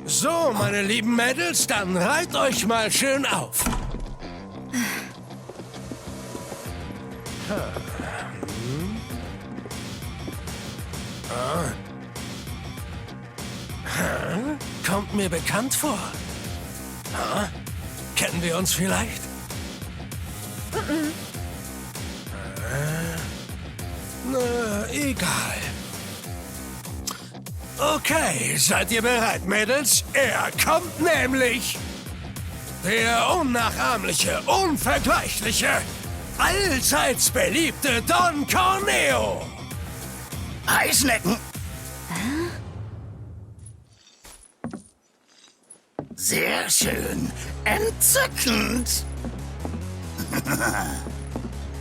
So, meine lieben Mädels, dann reiht euch mal schön auf. Kommt mir bekannt vor. Kennen wir uns vielleicht? Na, egal. Okay, seid ihr bereit, Mädels? Er kommt nämlich. Der unnachahmliche, unvergleichliche, allseits beliebte Don Corneo. Heuschnecken. Sehr schön. Entzückend.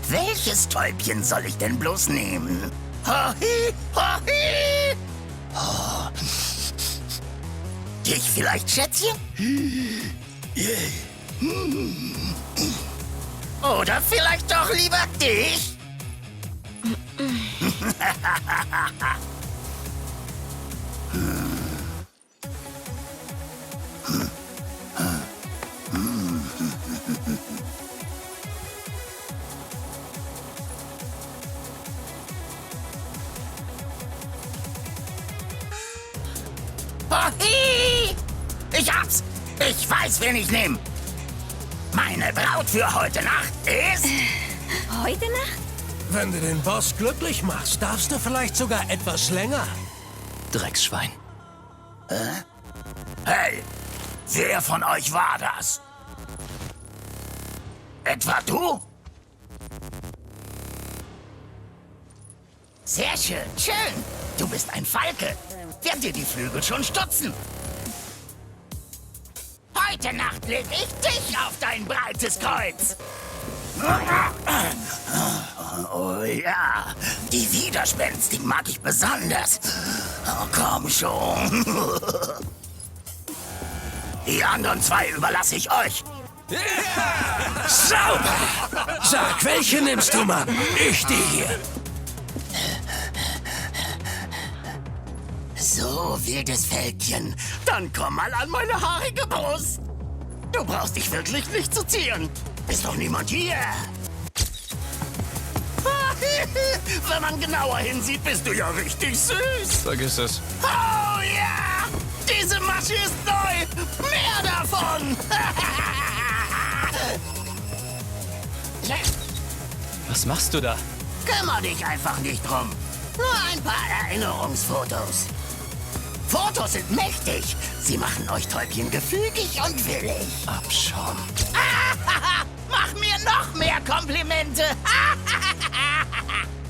Welches Täubchen soll ich denn bloß nehmen? Hohi, hohi. Oh. Dich vielleicht, Schätzchen? Oder vielleicht doch lieber dich? Hohi! Ich hab's! Ich weiß, wen ich nehme! Meine Braut für heute Nacht ist... Heute Nacht? Wenn du den Boss glücklich machst, darfst du vielleicht sogar etwas länger. Drecksschwein. Hey, wer von euch war das? Etwa du? Sehr schön, schön. Du bist ein Falke. Werden dir die Flügel schon stutzen. Heute Nacht leg ich dich auf dein breites Kreuz. Oh ja, die Widerspenstigen mag ich besonders. Oh, komm schon. Die anderen zwei überlasse ich euch. Sauber! Sag, welche nimmst du, Mann? Ich die hier. So, wildes Fältchen. Dann komm mal an meine haarige Brust. Du brauchst dich wirklich nicht zu zieren. Ist doch niemand hier. Wenn man genauer hinsieht, bist du ja richtig süß. Vergiss es. Oh ja! Diese Masche ist neu. Mehr davon. Was machst du da? Kümmer dich einfach nicht drum. Nur ein paar Erinnerungsfotos. Fotos sind mächtig. Sie machen euch Täubchen gefügig und willig. Abschaum. Mach mir noch mehr Komplimente.